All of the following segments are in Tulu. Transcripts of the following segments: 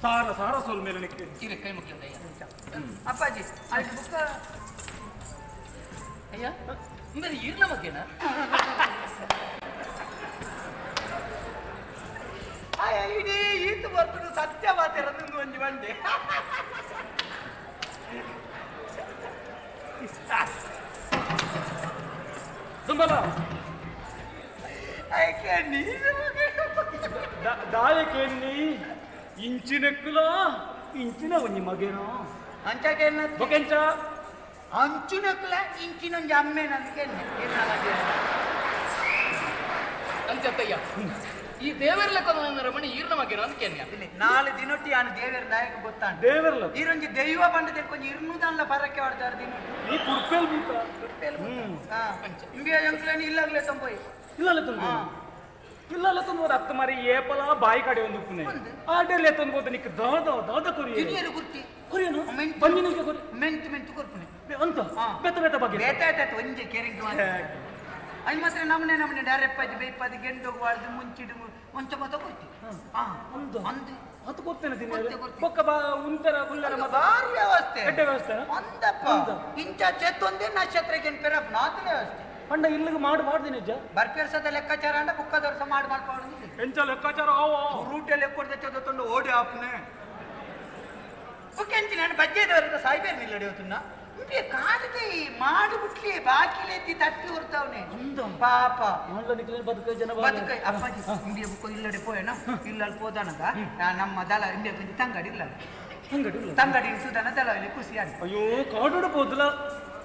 ಸಾರ ಸಾರ ಸೋಲ್ ಮೇಲೆ ನಿಕ್ಕೆ ಇರೆ ಕೈ ಮುಗಿಯುತ್ತೆ ಅಪ್ಪಾಜಿ ಅಲ್ಲಿ ಬುಕ್ಕ ಅಯ್ಯ ಇಂದರೆ ಈರ್ನ ಮಗೇನಾ ಇಡೀ ಈತ ಬರ್ತದೆ ಸತ್ಯ ಮಾತಿರೋದು ಒಂಜಿ ಬಂಡೆ ದುಂಬಲ ದಾಯಕೇನ್ನಿ ಇಂಚಿನಕ್ಕುಲ ಇಂಚಿನ ಒಂಜಿ ಮಗೇನೋ ಅಂಚಕೇನ ಬೊಕೆಂಚ ಅಂಚುನಕ್ಕುಲ ಇಂಚಿನೊಂಜಿ ಅಮ್ಮೇನ ಅಂಚತ್ತಯ್ಯ ಈ ದೇವರ ಲೆಕ್ಕ ರಮಣಿ ಈರ್ನ ಮಗೇನೋ ಅಂತ ಕೇನ್ಯ ನಾಳೆ ದಿನೊಟ್ಟಿ ಆನು ದೇವರ ನಾಯಕ ಗೊತ್ತಾಂಡ ದೇವರ್ಲ ಈರೊಂಜಿ ದೈವ ಬಂಡ ಕೊಂಚ ಇರ್ನುದಲ್ಲ ಪರಕ್ಕೆ ಆಡ್ತಾರೆ ದಿನೊಟ್ಟಿ ಈ ಕುರ್ಪೆಲ್ ಬೀತ ಇಂಬಿಯ ಎಂಕ್ಲೇನು ಇಲ್ಲಾಗ್ಲೇ ತಂಪೋಯಿ ಇಲ್ಲಲ್ಲ ತುಂಬ ಇಲ್ಲಲ್ಲ ತುಂಬ ಅತ್ತ ಮಾರಿ ಏಪಲ ಬಾಯಿ ಕಡೆ ಒಂದು ಪುನೆ ಆಡೆಲೆ ತಂದ್ಬೋದು ನಿಕ್ ದಾದ ದಾದ ಕೊರಿ ಹಿರಿಯರು ಗುರ್ತಿ ಕೊರಿಯನು ಬಂಜಿನಿಗೆ ಕೊರಿ ಮೆಂತು ಮೆಂತು ಕೊರ್ಪುನೆ ಅಂತ ಬೆತ್ತ ಬೆತ್ತ ಬಗ್ಗೆ ಬೇತಾಯ್ತಾಯ್ತು ಒಂಜೆ ಕೆರಿಂಗ್ ಅಯ್ಯ ಮಾತ್ರ ನಮ್ಮನೆ ನಮ್ಮನೆ ಡಾರೆಪ್ಪಾಜಿ ಬೇಯ್ಪಾದಿ ಗೆಂಡೋಗು ವಾಳ್ದು ಮುಂಚಿಡು ಒಂಚ ಮತ ಕೊರ್ತಿ ಅಂದು ಅಂದು ಅದು ಕೊಡ್ತೇನೆ ದಿನ ಬೊಕ್ಕ ಬಾ ಉಂತರ ಉಲ್ಲರ ಮತ ಬಾರಿ ವ್ಯವಸ್ಥೆ ಎಡ್ಡೆ ವ್ಯವಸ್ಥೆ ಅಂದಪ್ಪ ಇಂಚ ಚೆತ್ತೊಂದೇ ನಕ್ಷತ್ರಕ್ಕೆ ಪೆರಪ್ ನಾತನೇ ವ್ಯವಸ್ಥೆ ಪಂಡ ಇಲ್ಲಿಗೆ ಮಾಡಿ ಮಾಡ್ತೀನಿ ನಿಜ ಬರ್ಪೇರ್ಸದ ಲೆಕ್ಕಾಚಾರ ಅಂಡ ಬುಕ್ಕದವ್ರು ಸಹ ಮಾಡಿ ಮಾಡ್ಕೊಂಡು ಎಂಚ ಲೆಕ್ಕಾಚಾರ ಆವ ರೂಟಲ್ಲಿ ಲೆಕ್ಕೊಡ್ದೆ ಚದುತ್ತೊಂಡು ಓಡಿ ಆಪ್ನೆ ಬುಕ್ಕೆಂಚಿ ನಾನು ಬಜ್ಜೆದವರಿಂದ ಸಾಯ್ಬೇರು ನಿಲ್ಲಡಿ ಹೊತ್ತುನ್ನ ಇಂಪೆ ಕಾಲದೆ ಮಾಡಿಬಿಟ್ಲಿ ಬಾಕಿಲೆತ್ತಿ ತಟ್ಟಿ ಹೊರ್ತಾವನೆ ಪಾಪ ಬದುಕ ಜನ ಬದುಕ ಅಪ್ಪಾಜಿ ಇಂಬಿಯ ಬುಕ್ಕ ಇಲ್ಲಡೆ ಪೋಯಣ ಇಲ್ಲಲ್ಲಿ ಪೋದಾನಗ ನಮ್ಮ ದಳ ಇಂಬಿಯ ಕೊಂಚ ತಂಗಡಿ ಇಲ್ಲ ತಂಗಡಿ ತಂಗಡಿ ಸುಧಾನ ದಳ ಇಲ್ಲಿ ಖುಷಿ ಆಗಿ ಅಯ್ಯೋ ಕಾಡುಡ ಪೋದಲ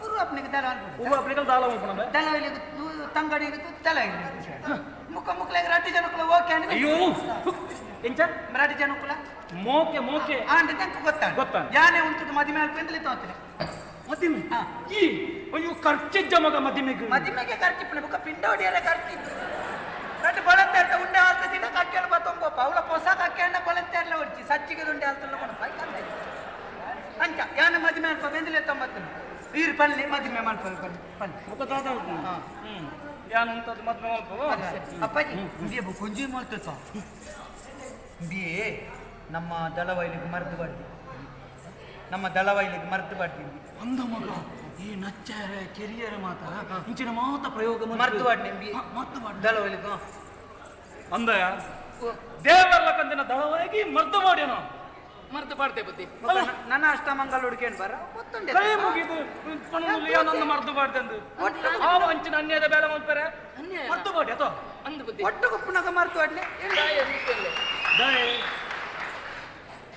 ಪೂರ್ವ ಅಪ್ಪನಿಗೆ ದಳ ಪೂರ್ವ ಅಪ್ಪನಿಗೆ ದಳ ಮಲ್ಪಣ ದಳ ಇಲ್ಲಿ ತಂಗಡಿ ದಳ ಇಲ್ಲಿ ಖುಷಿ ಮುಖ ಮುಕ್ಕಲಾಗ ರಟ್ಟಿ ಜನಕ್ಕುಲ ಓಕೆ ಅಂದ್ರೆ ಅಯ್ಯೋ ಎಂಚ ಮರಾಠಿ ಜನಕ್ಕುಲ ಮೋಕೆ ಮೋಕೆ ಆಂಡ ತಂಕ ಗೊತ್ತಾಗ ಗೊತ್ತಾಗ ಯಾನೆ ಉಂಟು ಮದಿಮೆ ಅಲ್ಪೆಂದಲೇ ತೋತನೆ ಮದಿಮೆ ಈ ಅಯ್ಯೋ ಖರ್ಚಿದ್ದ ಮಗ ಮದಿಮೆಗೆ ಮದಿಮೆಗೆ ಖರ್ಚಿಪ್ಪನೆ ಬುಕ್ಕ ಪಿಂಡ ಹೊಡಿಯರೆ ಖರ್ಚಿತ್ತು ರಟ್ಟಿ ಬಳಂತೇರ್ತ ಉಂಡೆ ಆಲ್ತ ದಿನ ಕಕ್ಕೇಳು ಬತ್ತೊಂಬ ಅವಳ ಪೊಸ ಕಕ್ಕೇಣ್ಣ ಬಳಂತೇರ್ಲ ಹೊಡ್ಚಿ ಸಚ್ಚಿಗೆ ಉಂಡೆ ಆಲ್ತಲ್ಲ ಕೊಡ ಅಂಚ ಯಾನ ಮದಿಮೆ ಅಲ್ಪ ಬೆಂದಲೇ ತೊಂಬತ್ತನ ಈರು ಪಲ್ಲೆ ಮದಿಮೆ ಮಲ್ಪ ಪಲ್ಲೆ ಪಲ್ಲೆ ಮುಖ ದಾದ ಯಾನು ಉಂಟದ್ದು ಮದ್ಮೆ ಮಲ್ಪ ಅಪ್ಪಾಜಿ ಇಂಬಿಯ ಕೊಂಜಿ ಮಲ್ತ ಇಂಬಿಯೇ ನಮ್ಮ ದಳವಾಯಿಲಿಗೆ ಮರ್ದು ಬಾಡ್ದಿ ನಮ್ಮ ದಳವಾಯಿಲಿಗೆ ಮರ್ದು ಬಾಡ್ದಿ ಅಂದ ಮಗ ಈ ನಚ್ಚರೆ ಕೆರಿಯರ ಮಾತ ಇಂಚಿನ ಮಾತ ಪ್ರಯೋಗ ಮರ್ದು ಬಾಡ್ನಿ ಇಂಬಿ ಮರ್ದು ಬಾಡ್ನಿ ದಳವಾಯಿಲಿಗೆ ಅಂದಯ ದೇವರ್ಲ ಕಂದಿನ ದಳವಾಗಿ ಮರ್ದು ಮಾಡ್ಯನ ಮರ್ದು ಬಾಡ್ದೆ ಬುದ್ಧಿ ನನ್ನ ಅಷ್ಟಮಂಗಲ ಹುಡುಕೇನು ಬರ ಗೊತ್ತುಂಡೆ ಕೈ ಮುಗಿದು ಏನೊಂದು ಮರ್ದು ಬಾಡ್ದೆ ಆ ಅಂಚಿನ ಅನ್ಯಾಯದ ಬೇಲೆ ಮಲ್ಪರೆ ಮರ್ದು ಬಾಡಿ ಅಥವಾ ಅಂದು ಬುದ್ಧಿ ಒಟ್ಟು ಗುಪ್ಪುನಾಗ ಮರ್ದು ಬಾಡ್ನೆ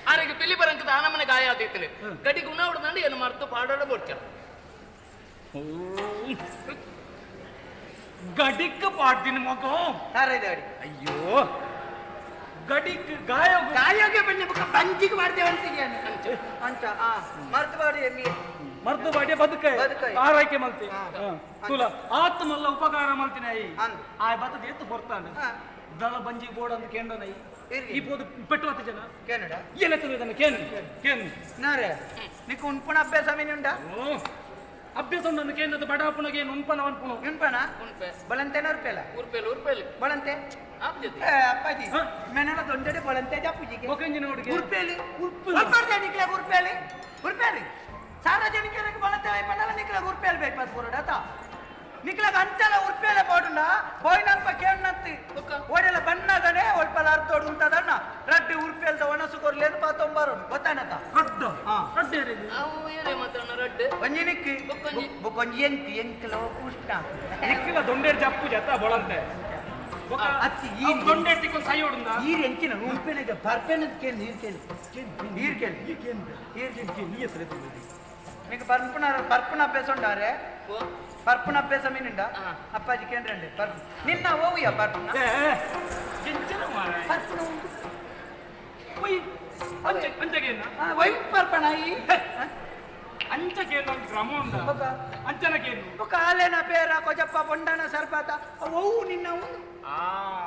ಆರೆಗೆ ಪಿಲಿ ಬರಂಕದ ಆನಮನೆ ಗಾಯ ಆದೈತಲೆ ಗಡಿ ಗುಣ ಹೊಡೆದಂಡು ಏನು ಮರ್ತು ಪಾಡೋಡ ಬೋಡ್ಚಾರ ಗಡಿಕ್ ಪಾಡ್ದಿನ ಮಗ ಅಡಿ ಅಯ್ಯೋ ಗಡಿಕ್ ಗಾಯ ಗಾಯೋಗೆ ಬನ್ನಿ ಬುಕ್ಕ ಬಂಜಿಗೆ ಮಾಡ್ತೇವೆ ಅಂತೀಯಾನೆ ಅಂಚ ಆ ಮರ್ತು ಬಾಡಿ ಎಮ್ಮಿ ಮರ್ದು ಬಾಡಿ ಬದುಕ ಆರೈಕೆ ಮಲ್ತಿ ತುಲ ಆತ್ಮಲ್ಲ ಉಪಕಾರ ಮಲ್ತಿನ ಆ ಬತ್ತದ ಎತ್ತು ಹೊರ್ತಾನೆ ದಳ ಬಂಜಿ ಬೋರ್ಡ್ ಅಂತ ಕೇಂದ್ರನ ಈ ಪೋದು ಪೆಟ್ಟು ಹತ್ತು ಜನ ಕೇನಡ ಏನ ಇದನ್ನ ಕೇನು ಕೇನು ನಾರೇ ನಿಕ್ ಉಣ್ಪಣ ಅಭ್ಯಾಸ ಮೀನುಂಡ ಅಭ್ಯಾಸ ಉಂಟು ಕೇಂದ್ರದ ಬಡಾಪುಣಗೆ ಏನು ಉಣ್ಪನ ಅನ್ಪುಣ ಉಣ್ಪಣ ಉಣ್ಪೆ ಬಳಂತೆನ ಉರ್ಪೆಲ ಉರ್ಪೆಲ್ ಉರ್ಪೆಲ್ ಬಳಂತೆ ಅಪ್ಪಾಜಿ ಮೆನಲ ದೊಂಡೆಡೆ ಬಳಂತೆ ಜಾಪುಜಿಗೆ ಒಕೆಂಜಿನ ಹುಡುಗಿ ಉರ್ಪೆಲಿ ಉರ್ಪೆಲಿ ನಿಕ್ಲೆ ಉರ್ಪೆಲಿ ಉರ್ಪೆಲಿ ಸಾರ್ವಜನಿಕರಿಗೆ ಬಳಂತೆ ವೈಪನಲ್ಲ ನಿಕ್ಲೆ ಉರ್ಪೆಲ್ ಬೇಕು ಬರೋಡತ ನಿಕ್ಲಾಗ ಅಂಚಲ ಉರ್ಪೆಲೆ ಬೋಡುಂಡ ಬೋಯ್ನಲ್ಪ ಕೇಳ್ನತ್ತಿ ಓಡೆಲ್ಲ ಬಣ್ಣಗನೆ ಒಳ್ಪಲ ಅರ್ಧೋಡು ಉಂಟದಣ್ಣ ರಡ್ಡಿ ಉರ್ಪೆಲ್ದ ಒಣಸು ಕೊರ್ಲೇನು ಪಾತೊಂಬಾರೋಡು ಗೊತ್ತಾನತ ರಡ್ಡು ರಡ್ಡು ಅವು ಏನೇ ಮಾತಾಡೋಣ ರಡ್ಡು ಒಂಜಿ ನಿಕ್ಕಿ ಬೊಕ್ಕೊಂಜಿ ಎಂಕ್ ಎಂಕ್ಲ ಉಷ್ಣ ನಿಕ್ಕಿಲ ದೊಂಡೇರ್ ಜಪ್ಪು ಜತ್ತ ಬೊಳಂತೆ ಅತ್ತಿ ಈ ದೊಂಡೇರ್ ತಿಕ್ಕೊಂದು ಸೈ ಹೊಡುಂದ ಈರ್ ಎಂಕಿನ ಉರ್ಪೆಲೆ ಪರ್ಪೆನ ಕೇಳಿ ನೀರು ಕೇಳಿ ನೀರು ಕೇಳಿ ನೀರು ಕೇಳಿ ನೀ ಹೆಸರು మీకు పర్పున పర్పున అభ్యాసం ఉండారే ಪರ್ಪುನ ಅಭ್ಯಾಸ ಮೀನುಂಡ ಅಪ್ಪಾಜಿ ಕೇಂದ್ರಂಡೆ ಪರ್ಪು ನಿನ್ನ ಓವಿಯ ಪರ್ಪುನ ಪರ್ಪುನ ವೈ ಪರ್ಪಣ ಈ ಅಂಚಕೇನು ಕ್ರಮ ಉಂಡ ಅಂಚನಕೇನು ಕಾಲೇನ ಪೇರ ಕೊಜಪ್ಪ ಬೊಂಡನ ಸರ್ಪಾತ ಓವು ನಿನ್ನ ಆ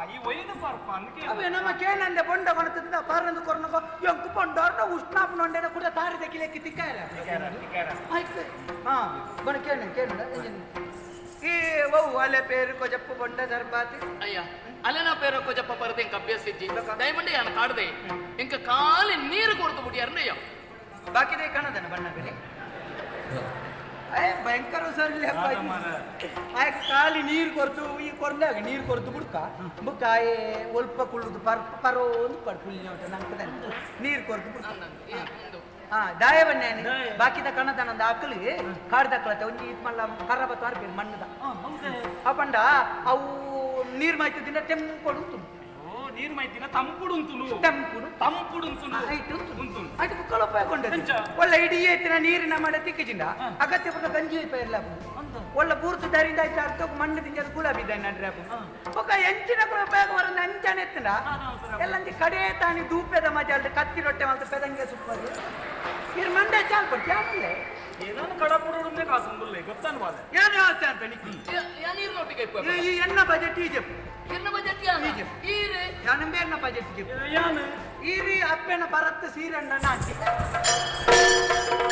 ಈ ವೈನ ಪರ್ಪ ಅಂದಕ್ಕೆ ಅವೇ ನಮ್ಮ ಕೇನಂದೆ ಬೊಂಡ ಕೊಣತದಿಂದ ಪಾರಂದು ಕೊರ್ನಕೋ ಎಂಕು ಬೊಂಡಾರ್ನ ಉಷ್ಣಾಪನ ಕೂಡ ತಾರಿದ ಕಿಲೆಕ್ಕಿ ತಿಕ್ಕಾರ ಆಯ್ತು ಹಾ ಬಣ ಕೇಳ ಕೇಳ ಈ ಓವು ಅಲೆ ಪೇರು ಕೊಜಪ್ಪ ಬೊಂಡ ಸರ್ಪಾತಿ ಅಯ್ಯ ಅಲೆನ ಪೇರ ಕೊಜಪ್ಪ ಪರದೆ ಎಂಕ್ ಅಭ್ಯಾಸ ಇಜ್ಜಿ. ದಯಮಂಡಿ ಯಾನ ಕಾಡ್ದೆ ಎಂಕ ಕಾಲಿ ನೀರು ಕೊಡ್ತು ಬಿಡಿಯಾರ್ನ. ಬಾಕಿದೆ ಕಾಣದನ ಬಣ್ಣ ಬೆಲೆ. ಏ ಭಯಂಕರ ಸರ್. ಆಯ್ಕೆ ಖಾಲಿ ನೀರು ಕೊರ್ತು ಈ ಕೊರ್ಲಾಗ ನೀರು ಕೊರ್ತು ಬುಡ್ಕ ಬುಕ್ಕ ಆಯೆ ಒಲ್ಪ ಕುಳ್ಳುದು ಪರ್ ಪರೋ ಒಂದು ಪಡ್ ಪುಲ್ಲಿ ನಂಕದ ನೀರು ಕೊರ್ತು ಬುಡ್ಕ. ಹಾ ದಾಯ ಬನ್ನಿ. ಬಾಕಿದ ಕಣದನಂದ ಅಕ್ಕಲಿ ಕಾಡ್ದಕ್ಕಲತೆ ಒಂಜಿ ಇತ್ ಮಲ್ಲ ಕರ್ರ ಬತ್ತು ಅರ್ಪೇರು ಮಣ್ಣದ ಅಪಂಡ ಅವು ನೀರ್ ಮಾಯ್ತದಿಂದ ತೆಂಪಡು ಉಂಟು. ಓ ನೀರ್ ಮೈತಿನ ತಂಪುಡು ಉಂತುನು. ತಂಪುಡು. ತಂಪುಡು ಉಂತುನು. ಆಯ್ತು ಉಂತುನು. ಆಯ್ತು ಬುಕ್ಕಳ ಉಪಯೋಗ. ಎಂಚ? ಒಳ್ಳೆ ಇಡೀ ಐತಿನ ನೀರಿನ ಮಡೆ ತಿಕ್ಕಿಜಿಂದ ಅಗತ್ಯ ಪುಟ್ಟ ಗಂಜಿ ಇಲ್ಲ. ಒಳ್ಳೆ ಪೂರ್ತಿ ದಾರಿಂದ ಆಯ್ತು ಅರ್ಥ ಮಣ್ಣು ತಿಂಜದ ಗುಲಾಬಿ ನಡ್ರೆ ಬೊಕ್ಕ ಎಂಚಿನ ಕೂಡ ಉಪಯೋಗ ಬರೋದು ಅಂಚಾನೆ ಎತ್ತನ ಎಲ್ಲಂಜಿ ಕಡೆ ತಾನಿ ದೂಪೆದ ಮಜಾ ಅಲ್ದ ಕತ್ತಿ ರೊಟ್ಟೆ ಮಾತ್ರ ಪೆದಂಗೆ ಸುಪ್ಪದು ಇರ್ ಮಂಡೆ ಚಾಲ್ ಕೊಡ್ತಿ ಆಮೇಲೆ ಏನಾನು ಕಡಪುಡು ಕಾಸುಂದುಲ್ಲೆ ಗೊತ್ತಾನು ಬಾಲೆ. ಏನು ಆಸೆ ಅಂತ ನಿಕ್ಕಿ. ಯಾ ನೀರ್ನೊಟ್ಟಿಗೆ ಇಪ್ಪ. ಈ ಎನ್ನ ಬಜೆಟ್ ಈಜೆಪ್. ಇರ್ನ ಬಜೆಟ್ ಯಾನ? ಈರೆ. ಯಾನಂಬೆ ಎನ್ನ ಬಜೆಟ್ ಈಜೆಪ್. ಯಾನು ಈರಿ ಅಪ್ಪೆನ ಬರತ್ತು ಸೀರಣ್ಣ ನಾಟಿ.